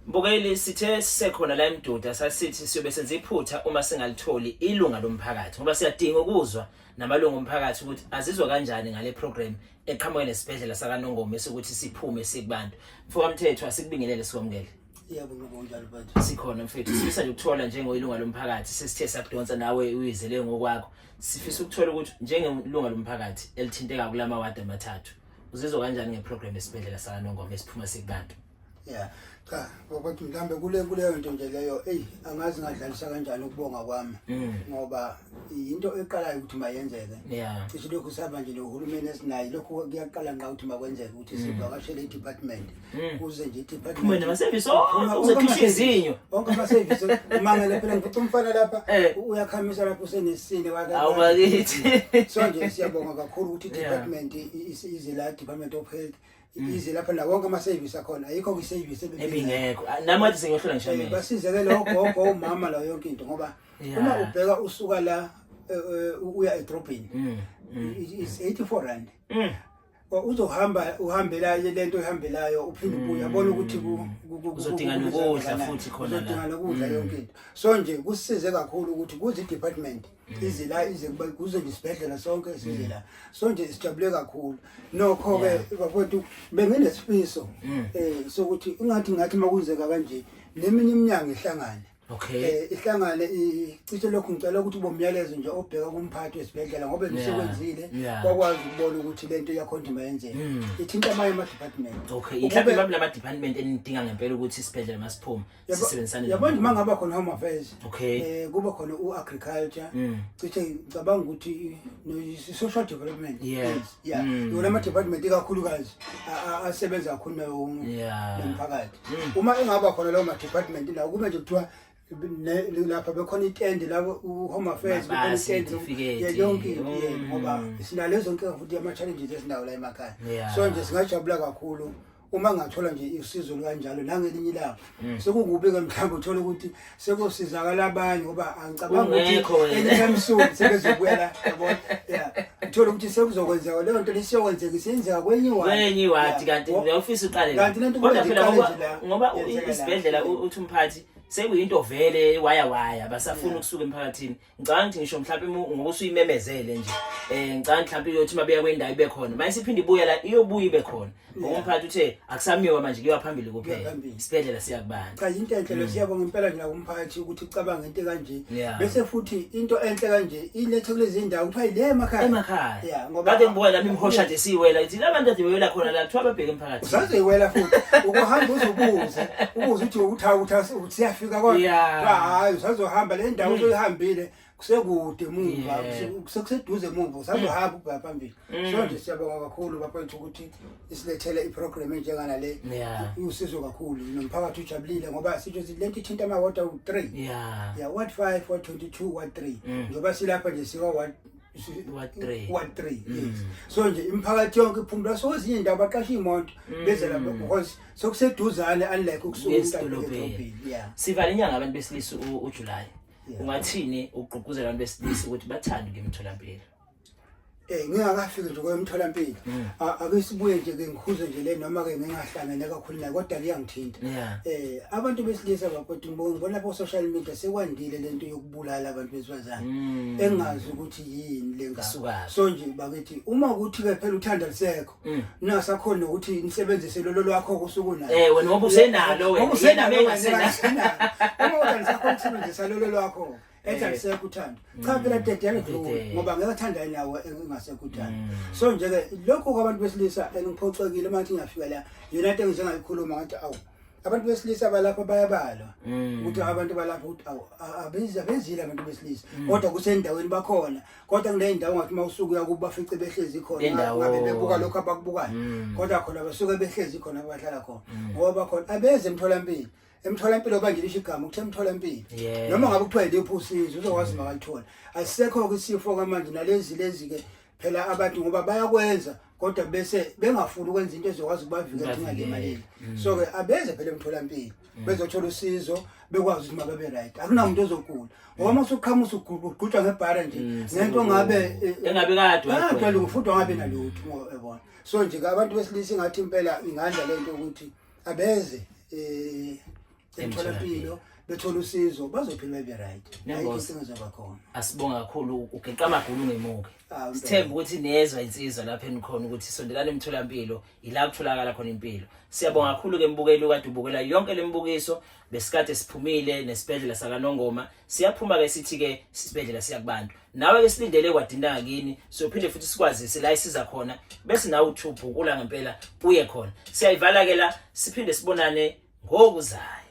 Mbukeli, sithe sisekhona la eMduda, sasithi siyobe senza iphutha uma singalitholi ilunga lomphakathi, ngoba siyadinga ukuzwa namalungu omphakathi ukuthi azizwa kanjani ngale program eqhamuke nesibhedlela sakaNongoma esokuthi siphume sikubantu. Mfoka Mthetho, asikubingelele, sikwamukele. Yebo, ngoba unjalo mfethu. Sikhona mfethu, sifisa nje ukuthola njengoyilunga lomphakathi, sesithe sakudonsa nawe uyizele ngokwakho. Sifisa ukuthola ukuthi njengelunga lomphakathi elithinteka kulama wadi amathathu, uzizwa kanjani ngeprogram esibhedlela sakaNongoma esiphuma sikubantu? Yeah. Cha, ngokuthi mhlambe kuleyo nto nje leyo, ey, angazi ngadlalisa kanjani ukubonga kwami. Ngoba into eqalayo ukuthi mayenzeke. Cishe lokhu sihamba nje nohulumeni esinayo, lokhu kuyaqala nqa ukuthi makwenzeke ukuthi sivakashele i-department. Kuze nje i-department. Kuphume nama-service onke, kuze kukhishwe izinyo. Onke ama-service, umangele phela ngifica umfana lapha, uyakhamisa lapho usenesine waka. Awu bakithi. So nje siyabonga kakhulu ukuthi i-department ize la, Department of Health ize lapha nawo wonke ama-service akhona, ayikho kwi-service ebingekho. Nami wathi sengiyohlola ngisho amehlo. Basizeke lo gogo, umama la, yonke into, ngoba uma ubheka usuka la uya edrobheni, is 84 rand. Uzohamba uhambela lento oyihambelayo, uphinde ubuye, yabona ukuthi Uzodinga nokudla futhi khona la. Uzodinga nokudla, yonke into. So nje kusisize kakhulu ukuthi kuze i-department ize la, ize kuba kuze nje isibhedlela sonke size la. So nje sijabule kakhulu. Nokho ke bafowethu, benginesifiso sokuthi ingathi ngathi makwenzeka kanje neminye iminyango ihlangane. Ihlangane icishe lokhu, ngicela ukuthi ubomyalezo nje obheka kumphathi wesibhedlela, ngoba emsebenzile wakwazi ukubona ukuthi lento yakhona mayenzeke ithinta amanye ama-department. Okay, mhlawumbe bami lama department enidinga ngempela ukuthi isibhedlela masiphume sisebenzisane. Yabo nje mangaba khona home affairs, kuba khona u-agriculture, cishe ngicabanga ukuthi no-social development. Yes, yeah, yona ama-department ikakhulukazi asebenza kakhulu nawo nomphakathi. Uma engaba khona lawo ma-department lawo, kube nje kuthiwa lapha bekhona itende la u-home affairs, bekhona Mabasi, itende certificate. Yeah, yonke into, yeah, ngoba sinalezo nkinga futhi ama-challenges esinawo la emakhaya. So nje singajabula kakhulu uma ngathola nje usizo lukanjalo nangelinye ilanga. Sekukubi-ke mhlawumbe uthole ukuthi sekosizakala abanye, ngoba angicabangi Ungekho ukuthi wena. Anytime soon sebezobuya la, yabona. Yeah, uthole ukuthi sekuzokwenzeka leyo nto lesiyokwenzeka, isiyenzeka kwenye iwadi. Kwenye iwadi. Kanti uyawufisa uqale la. Kanti lento Kodwa kumele phela iqale ngoba nje la, ngoba yenzeka la. isibhedlela uthi umphathi sekuyinto vele waya waya, basafuna ukusuka emphakathini. Ngicabanga ukuthi ngisho mhlawumbe ngoba usuyimemezele nje, ngicabanga mhlawumbe iyothi mabeya kwendawo ibe khona, manje siphinde ibuya la, iyobuya ibe khona, ngoba umphathi uthe akusamiwa manje, kuyiwa phambili kuphela. Kuyiwa phambili. Isibhedlela siyakubana. Cha, into enhle lo, siyabonga impela nje nakumphathi ukuthi ucabanga into kanje, Yeah. bese futhi into enhle kanje ilethe kulezi ndawo kuthiwa ile emakhaya. Emakhaya. Yeah, ngoba Kade ngibuka lami imihosha nje siyiwela, ithi labantu ade bewela khona la, kuthiwa babheke emphakathini. Usazoyiwela futhi, ukuhamba uzubuze ubuze ukuthi uthi siyafika kodwa. Hayi, usazohamba le ndawo uzoyihambile, kusekude emuva, sekuseduze emuva, usazohamba ukubheka phambili. So nje siyabonga kakhulu bafowethu ukuthi isilethele iprogram enjengana le. Iwusizo kakhulu, nomphakathi ujabulile, ngoba sitsho sithi lento ithinta amaward awu-3. Yeah, ward 5, ward 22, ward 3. Njengoba silapha nje sikwa ward Ward 3. Ward 3, yes. So nje imiphakathi yonke iphumula, so kwezinye indawo baqasha iy'moto beze lapha because sekuseduzane, unlike ukusuka umuntu abheke Esidolobheni. edolobheni, yeah. Sivala inyanga abantu besilisa uJuly. Ungathini ugqugquzela abantu besilisa ukuthi bathande ukuya emtholampilo? Ngingakafiki nje kwemtholampilo, ake sibuye nje ke ngikhuze nje le, noma ke ngingahlangene kakhulu nayo, kodwa liyangithinta. Abantu besilisa bakwethu, ngibona bo social media sekwandile lento yokubulala abantu besifazane, engazi ukuthi yini le ngakho. Isukaphi? So nje bakithi, uma ukuthi ke phela uthanda lisekho, nasakhona nokuthi nisebenzise lolo lwakho kusuku nayo. Wena ngoba usenalo wena. Ngoba usenalo Yena wena, bengasenalo. engasenalo. Uma uthi alisakhona ukusebenzisa lolo lwakho, ethi alisekho uthando, cha phela dedela dlule, Dedela. ngoba ngeke athandane nawe engasekho uthando. So nje ke lokho kwabantu besilisa engiphoxekile manje ngiyafika la, yona into engisengayikhuluma, ngathi awu, abantu besilisa balapha bayabalwa, ukuthi abantu balapha ukuthi awu, abezile abantu besilisa, kodwa kusendaweni bakhona, kodwa kule ndawo ngathi uma usuke uya kubo bafice behlezi khona, Bendawo. ngabe bebuka lokho abakubukayo, kodwa khona basuke behlezi khona, abahlala khona, ngoba bakhona abeze emtholampilo. Emtholampilo manje lisho igama ukuthi emtholampilo, noma ngabe kuthiwa yiliphi usizo, uzokwazi makalithola. Asisekho-ke isifo kamanje nalezi lezi-ke phela abantu, ngoba bayakwenza kodwa bese bengafuni ukwenza into ezokwazi ukubavikela ukuthi ingalimaleli. So-ke abeze phela emtholampilo bezothola usizo, bekwazi ukuthi mababe right, akunamuntu ozogula, ngoba uma usuqhamusa ugqutshwa ngebhara nje ngento ngabe Engabe kade kade wayigwema. Walunga futhi wangabe nalutho, ngoba yabona. So nje ke abantu besilisa ingathi impela ingandla lento ukuthi abeze Emtholampilo bethole usizo, bazophila babe right. Ayikho inkinga ezoba khona. Asibonga kakhulu, ugeqa amagulu ungemuke. Ah, impela. Sithemba ukuthi niyezwa insizwa lapha enikhona ukuthi sondelani emtholampilo, ila kutholakala khona impilo. Siyabonga kakhulu ke mbukeli okade ubukela yonke lembukiso. Besikade siphumile nesibhedlela sakaNongoma, siyaphuma ke sithi ke isibhedlela siya kubantu. Nawe ke silindele kwadinda kini, siyophinde futhi sikwazise la isiza khona, bese nawe uthi ubhukula ngempela uye khona. Siyayivala ke la, siphinde sibonane ngokuzayo.